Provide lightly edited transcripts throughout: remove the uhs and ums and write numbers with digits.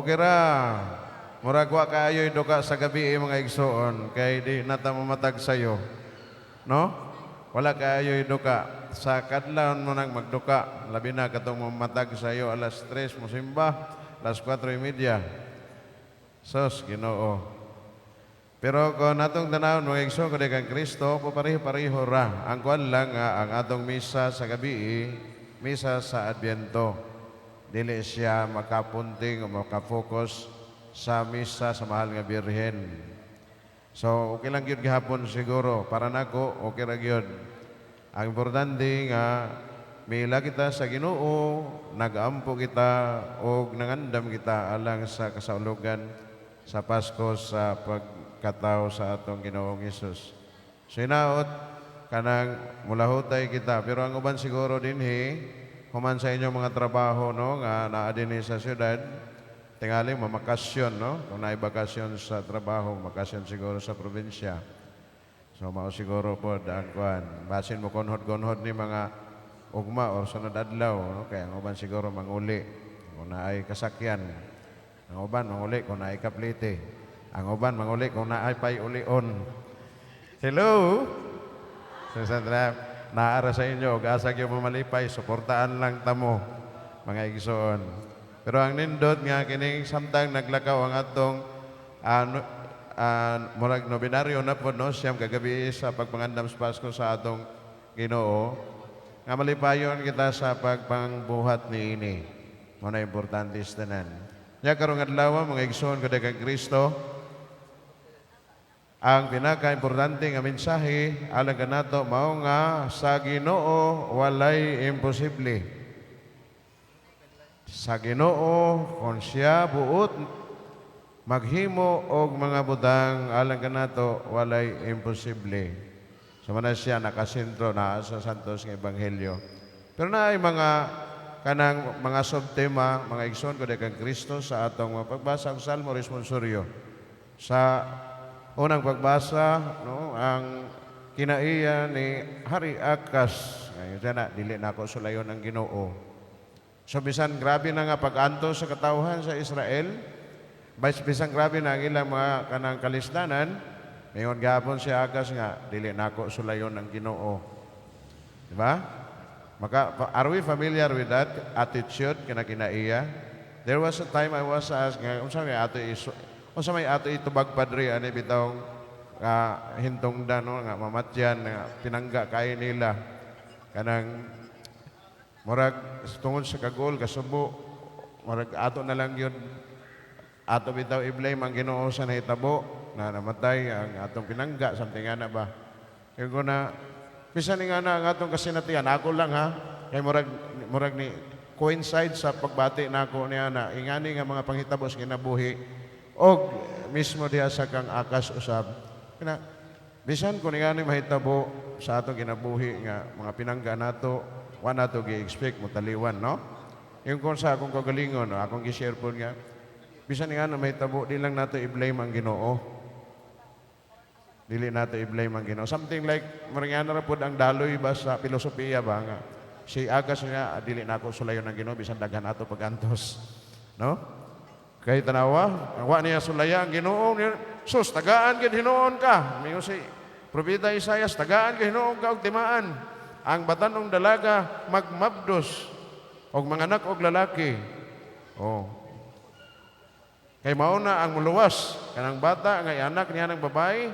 Okay ra. Murag wa kaayo'y duka sa gabi eh, mga igsoon, kay di na ta mamatag sayo. No? Wala kaayo'y duka. Sa kadlawon mo nang magduka, labi na katong mamatag sayo alas 3 mosimba, alas 4:30. Sos, Ginoo. Pero kung natong tanawon, mga igsoon ko kang Kristo, pareho-pareho ra. Ang kuan lang nga ang atong misa sa gabi, misa sa Adbyento. Dili siya makapunting o makafocus sa misa sa Mahal nga Birhen. So, okay lang gyud gihapon siguro. Para nako, okay ra gyud. Ang importante nga miila kita sa Ginoo, nagampo kita og nangandam kita alang sa kasaulugan sa Pasko, sa pagkatao sa atong Ginoong Hesus. So hinaot kanang mulahutay kita, pero ang uban siguro dinhi human sa inyong mga trabaho, no, nga naa dinhi sa syudad, tingali mamakasyon, no, kung naay bakasyon sa trabaho, bakasyon siguro sa probinsya. So mao siguro pod ang kuan. Basin mo kunhod-kunhod ni mga ugma or sunod adlaw, no, kaya ang uban siguro manguli kung naay kasakyan. Ang uban manguli kung naay kaplite. Ang uban manguli kung naay pay ulion. Hello? Sa Sandra, naara sa inyo, ug asa gyud mo malipay, suportaan lang tamo, mga igsoon. Pero ang nindot nga kining samtang naglakaw ang atong ano, murag nobinaryo na po, no, 9 kagabi sa pagpangandam sa Pasko sa atong Ginoo, nga malipayon kita sa pagpangbuhat niini. Mao na importante sa tanan. Nya karong adlaw, mga igsoon ko kang Kristo, ang pinaka-importante nga mensahe alang kanato mao nga sa Ginoo walay imposible. Sa Ginoo, kung siya buot maghimo og mga butang alang kanato, walay imposible. So man na siya nakasentro na sa Santos nga Ebanghelyo. Pero naay mga kanang mga subtema, mga igsoon ko kang Kristo, sa atong mga pagbasa og Salmo responsoryo. Sa unang pagbasa, no, ang kinaiya ni Hari Akas, ngayon na dili na ako sulayon ang Ginoo. So bisan grabe na nga pag-antos sa katawhan sa Israel, bisan grabe na ang ilang mga kanang kalisdanan, mayon gapon si Akas nga dili nako sulayon ang Ginoo. Di ba? Maka, are we familiar with that attitude kana kinaiya? There was a time I was asked nga unsa may ato itubag, padre, ani bitawng hintungdan, no, nga mamatyan nga pinangga kay nila, kanang murag tungod sa kagol kasubo, murag ato na lang yun, ato bitaw i-blame ang Ginoo sa nahitabo na namatay ang atong pinangga, something nga na ba. Yung ko na bisan nga na ang atong kasinatian, ako lang ha, kay murag ni coincide sa pagbati nako niya na ingani nga mga panghitabo sa kinabuhi og mismo diha sa kang Akas usab kina, bisan kung ingani mahitabo sa atong kinabuhi nga mga pinangga nato, wa nato gi-expect motaliwan, no? Yung kung sa akong kagalingon, no, akong gi-share po nga bisan nga na mahitabo, di lang nato i-blame ang Ginoo, dili nato i-blame ang Ginoo. Something like maringana ra pod ang daloy ba sa filosofiya ba nga si Akas nga dili na ako sulayon ang Ginoo bisan daghan ato pagantos, no? Kay tanawa, wa niya sulaya ang Ginoo. Sus, tagaan gid hinuon ka. Mingon si Propeta Isaias, tagaan gid hinuon ka og timaan. Ang batanong dalaga magmabdos og manganak og lalaki. Oh. Kay mao na ang muluwas kanang bata nga anak niya ng babae,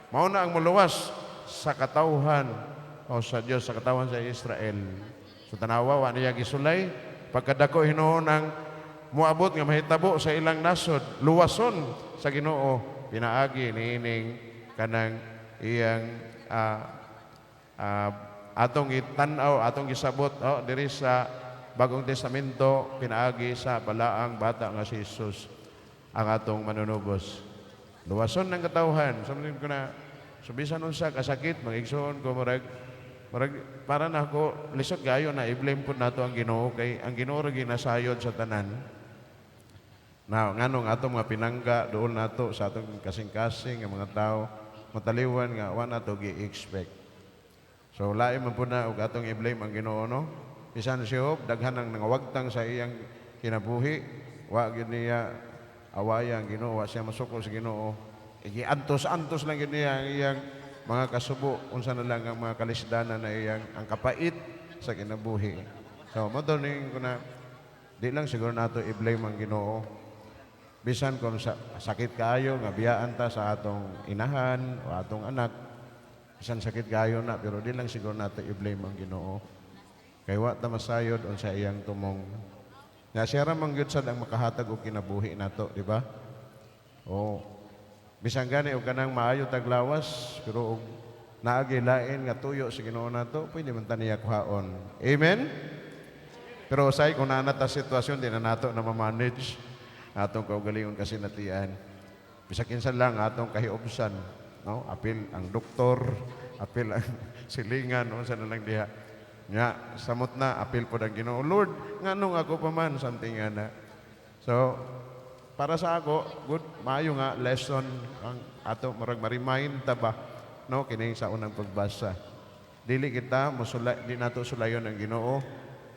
mao na ang muluwas sa katawhan o sa Dios, sa katawhan sa Israel. So tanawa, wa niya gisulay pagkadako hinuon ang moabot nga mahitabo sa ilang nasod, luwason sa Ginoo pinaagi niining kanang iyang atong gitan-aw, atong gisabot, oh, diri sa Bagong Testamento pinaagi sa balaang bata nga si Jesus ang atong manunubos. Luwason ng katawhan. Sabi ko na, so bisan unsa kasakit, mga igsoon ko, murag para na ako, lisod gayo na i-blame po nato ang Ginoo kay ang Ginoo ra ginasayod sa tanan. Na nganong atong mga pinangga doon nato sa atong kasing-kasing nga mga tao mataliwan nga wa nato gi-expect. So lain man po na og atong i-blame ang Ginoo, no. Bisan si Job, daghan ang nangawagtang sa iyang kinabuhi, wa gyud niya awaya ang Ginoo, wa siya masuko sa Ginoo. Igiantos-antos lang gyud niya ang iyang mga kasubo, unsa na lang ang mga kalisdanan na iyang ang kapait sa kinabuhi. So, mao to ning ko na di lang siguro nato i-blame ang Ginoo. Bisan kung sa, sakit kaayo nga biyaan ta sa atong inahan o atong anak, bisan sakit kaayo na, pero di lang siguro nato i-blame ang Ginoo. Kay wa ta masayod unsa iyang tumong. Nga siya ra man gyud sad ang makahatag og kinabuhi nato, di ba? O bisan gani og kanang maayo taglawas, pero og naagi lain nga tuyo sa Ginoo nato, pwede man ta niya kuhaon. Amen? Pero usay kung naa na ta sitwasyon, di na nato na ma-manage atong kaugalingon kasinatian. Bisag kinsa lang atong kahiubsan, no? Apil ang doktor, apil ang silingan, unsa na lang diha. Nya, samot na apil pod ang Ginoo. "Lord, nganong ako pa man?" something nga na. So, para sa ako, good, maayo nga lesson ang ato murag ma-remind ta ba, no, kini sa unang pagbasa. Dili kita musula, di nato sulayon ang Ginoo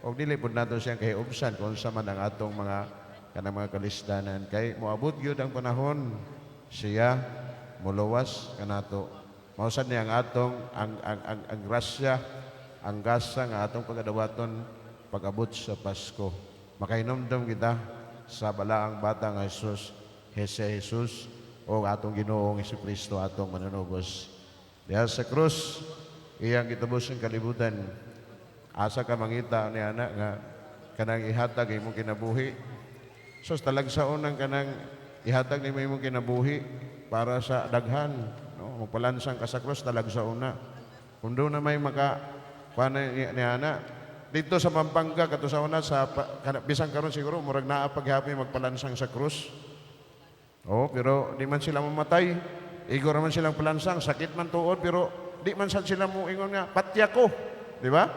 og dili pud nato siyang kahiubsan kung unsa man ang atong mga kanang mga kalisdanan kay moabot gyud ang panahon siya muluwas kanato. Mao sad niya ang atong ang grasya, ang gasa nga atong pagadawaton pag-abot sa Pasko. Makahinumdom kita sa balaang bata nga Jesus, Jose Jesus, o atong Ginoong Kristo, atong manunubos. Diha sa krus, iyang gitubos ang kalibutan. Asa ka mangita ni ana nga kanang ihatag imong kinabuhi? So talagsaon ang kanang ihatag nimo imong kinabuhi para sa daghan, no? Magpalansang ka sa krus, talagsaon na. Kung doon na may maka kuan ni ana dito sa Pampanga kato sa una sa bisan karon siguro murag naa paghapon magpalansang sa krus. Oh, pero di man sila mamatay. Igo ra man silang palansang, sakit man tuod, pero di man sad sila mo ingon nga patya ko, di ba?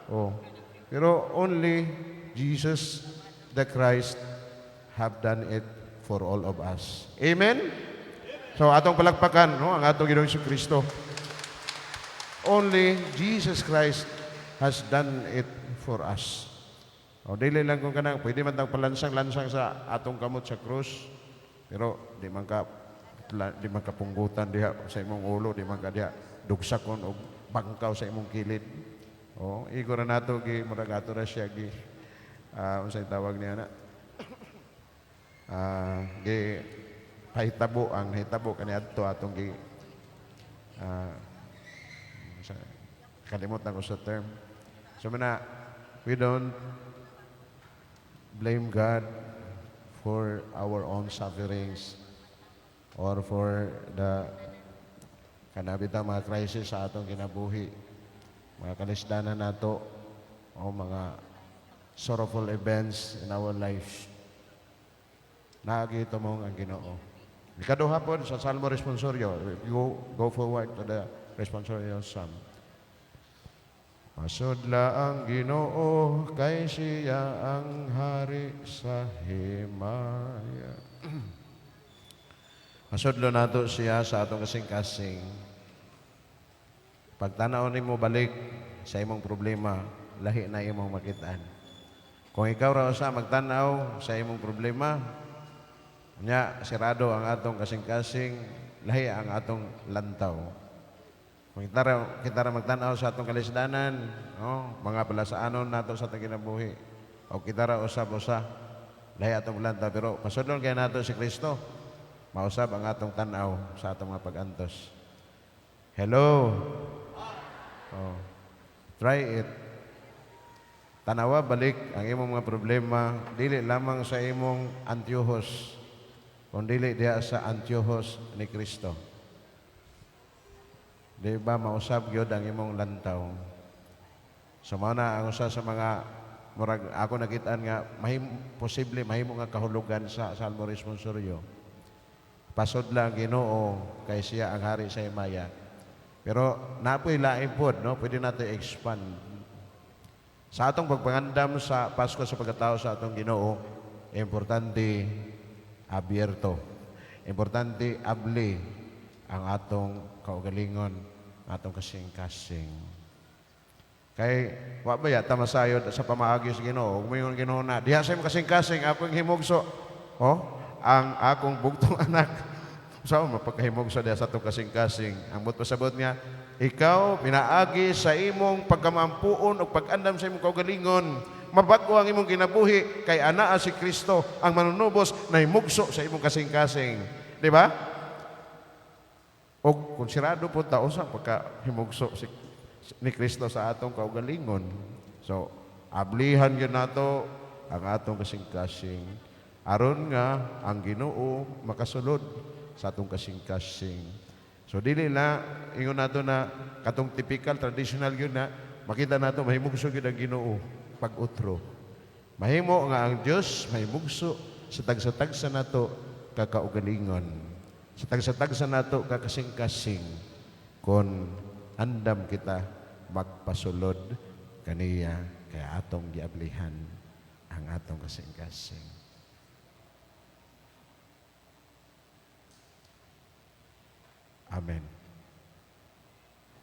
Oh. Pero only Jesus the Christ have done it for all of us. Amen. So atong palakpakan, no, ang atong Ginoong Kristo. Only Jesus Christ has done it for us. O dili lang kung kanang pwede man tang palansang-lansang sa atong kamot sa krus. Pero di man ka punggutan diha sa imong ulo, di man ka diha dugsakon og bangkaw sa imong kilid. O igo ra nato gi murag ato ra siya gi unsay tawag niya na? Gi pahitabo ang nahitabo kaniadto atong gi kalimutan ko sa term. So mana, we don't blame God for our own sufferings or for the kanabita mga crisis sa atong kinabuhi, mga kalisdanan nato o mga sorrowful events in our life. Naagi tumong ang Ginoo. Ikaduha po sa Salmo Responsorio. Go forward to the responsorial psalm. Pasudla ang Ginoo kay siya ang hari sa himaya. Pasudlo nato siya sa atong kasing-kasing. Pagtanaw nimo balik sa imong problema, lahi na imong makitaan. Kung ikaw ra usa magtan-aw sa imong problema, nya sirado ang atong kasing-kasing, lahi ang atong lantaw. Kung kita ra magtan-aw sa atong kalisdanan, no, mga palasaanon nato sa atong kinabuhi, o kita ra usab-usa, lahi atong lantaw. Pero pasudlon kay nato si Kristo, mausab ang atong tan-aw sa atong mga pag-antos. Hello? Oh. Try it. Tanawa balik ang imong mga problema, dili lamang sa imong antiyohos, kung dili diha sa antiyohos ni Kristo. Di ba mausab gyud ang imong lantaw? So mao na ang usa sa mga murag ako nakitaan nga posible mahimo nga kahulugan sa Salmo Responsorio. Pasudla ang Ginoo kay siya ang hari sa himaya. Pero napoy lain pod, no? Pwede natin expand. Sa atong pagpangandam sa Pasko sa pagkatao sa atong Ginoo, importante abierto. Importante abli ang atong kaugalingon, atong kasing-kasing. Kay wa ba yata masayod sa pamaagi sa Ginoo? Kung moingon Ginoo na, diha sa imong kasing-kasing akong himugso. Oh, Ang akong bugtong anak. Sa mapagkahimugso diha sa atong kasing-kasing. Ang buot pasabot niya, ikaw pinaagi sa imong pagkamampuon o pag-andam sa imong kaugalingon, mabag-o ang imong kinabuhi kay anaa si Kristo ang manunubos na himugso sa imong kasing-kasing. Di ba? O kung sirado po ta, unsa pagka himugso ni Kristo sa atong kaugalingon? So, ablihan gyud nato ang atong kasing-kasing aron nga ang Ginoo makasulod sa atong kasing-kasing. So dili na ingon nato na katong typical traditional gyud na makita nato mahimugso gyud ang Ginoo pag utro. Mahimo nga ang Dios mahimugso sa tagsa-tagsa nato kakaugalingon. Sa tagsa-tagsa nato kakasing-kasing kon andam kita magpasulod kaniya kay atong giablihan ang atong kasing-kasing. Amen.